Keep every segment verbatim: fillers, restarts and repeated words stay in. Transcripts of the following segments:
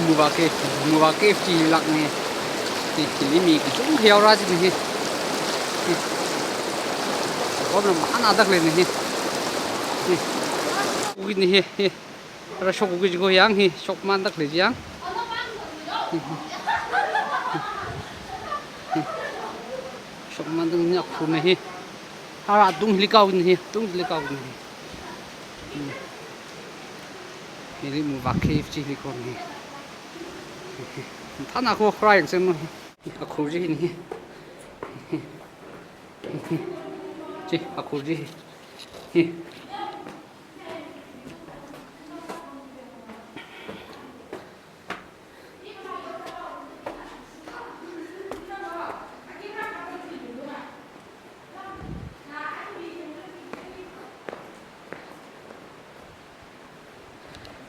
Muva Cave, Muva Cave chi lāk ni. Hi, hili mi kachungkha yaora chi ni hi. Hi. Kom na mana dak le ni hi. Hi. Ui ni hi, hi. Ara shok ui chi ko yang hi, shok man dak le chi yang. Hi, hi. Hi. Shok man dak ni akhur ni hi. Ara tung hili kao ni hi, tung hili kao ni hi. Hmm. Hili Muva Cave chi hili kon hi. Thana ko khra yang sem no hi. Akhur chi hi ni hi. Chi, akhur chi hi. Hi.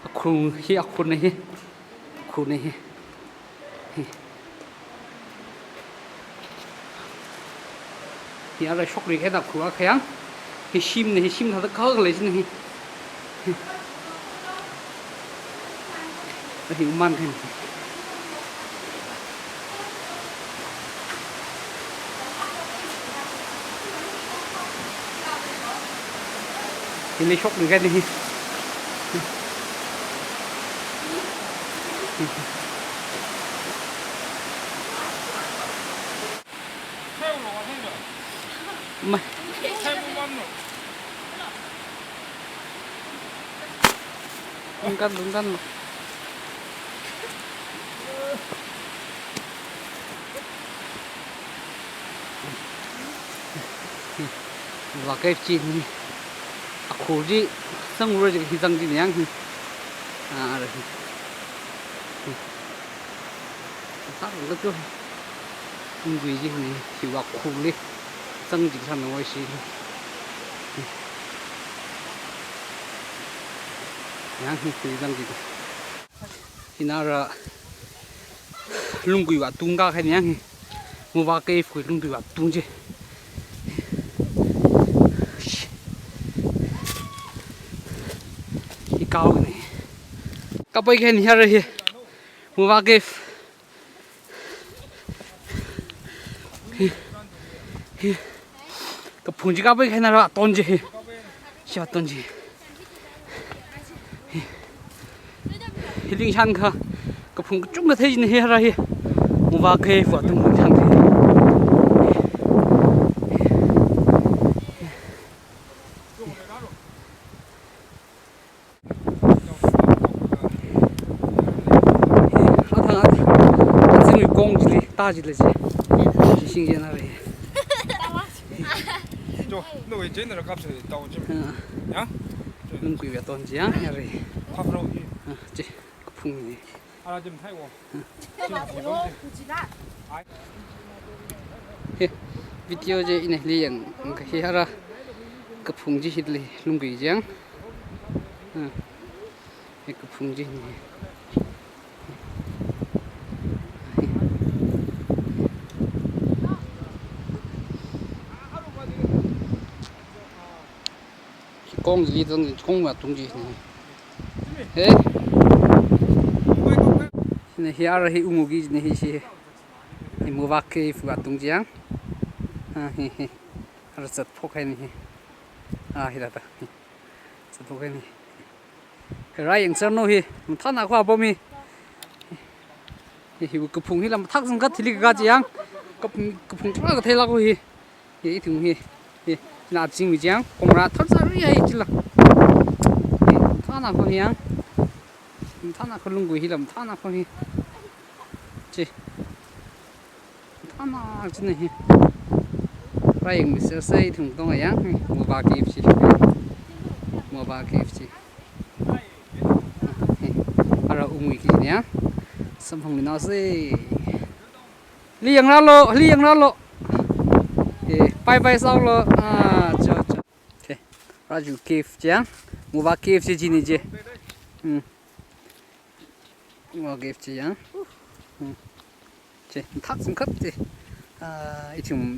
Akhur, hi akhur ni hi. Akhur ni hi. Hi. Hi ara shokri khe da khur akha yang. Hi shim ni hi, shim thāda kha khalei chi ni hi. Hi. Hi man khen. Hili shokri khen hi. Mai. Lungkan, lungkan. Muva Cave chi ni. Akhur chi, sang ura chi hi zang chi ni yang hi. Ah, ara hi. Hi. Sa lo tu. Lunggui chi ni, hiva akhurli. Zang chi san lo shi. Yang hi, hi zang chi. Hina ara lungguiva tung ka khen yang hi. Muva Cave kui lungguiva tung chi. Hi kao ni. Kapai khen hi ara hi. Muva Cave. Hi. Hi. Kaphung chi kapai khen ara ton chi hi. Sha ton chi. Hi. Hi lingshan kha. Kaphung kachungkha thei chi ni hi ara hi. Muva Cave va tung lingshan kha. Athang, athang. Azingwui kong chili, ta chili chi. Chi sing jen ara hi. Jo, no, we jen ra kap se tao chim. Ah. Ya? Lungguiva ton chi ya, ara hi. Kap ro i. Ah, chi, kaphung ni. Ara jim thai wo. Hi, video chi ina hili yang, hi ara kaphung chi hili lunggui chi yang. Ha. Hi kaphung chi ni. Hi. Kong chili zang, kongva tung chi ni. He? Ni hi ara hi ungu ki ni hi chi. Hi Muva Cave va tung chi yang. Ha, hi, hi. Ara zat phok hai ni hi. Ah, hi da da. Zat phok hai ni. Hi rai yang ser no hi. Mathāna kho apam hi. Hi, hi kaphung hila mathak zang kha thili ka chi yang. Kaphung, kaphung chara kathei la ko hi. Hi, ithum hi. Hi, na ching mi chang, kong ra thon sa ri hai chila. Hi, thana kho hi yang. Thana kho lunggui hila, thana kho hi. Chi. Thana chi ni hi. Rai yang mi ser sei ithum tong yang. Hi, Muva Cave chi. Muva Cave chi. Hi, ara ungui ki ni yang. Samphang mi na sei. Li yang ra lo, li yang ra lo. Eh, bye bye sao lo. Ah, cho, cho. Okay. Raju Cave chi yang. Muva Cave chi chi ni chi. Hmm. Muva Cave chi yang. Hmm. Chi, thak sing khat chi. Ah, ithum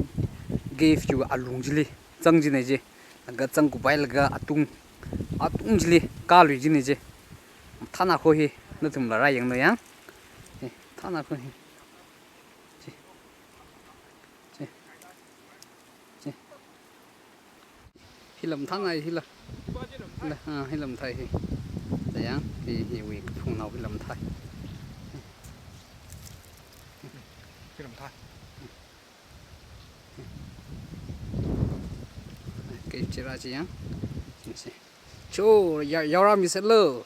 cave chi alung chili. Zang chi ni chi. Laga zang kubai laga atung. Atung chili. Kalui chi ni chi. Thana kho hi. Nathum la rai yang no yang. Ana ko hi. Chi. Chi. Chi. Hi lamthānai hila. Hila, ah, hi lamthai hi. Chayang, hi, hiwui kaphungnao hi lamthai. Hi lamthai. Kei chira chayang. Chi, chi. Cho, ya, yaora mi setlo.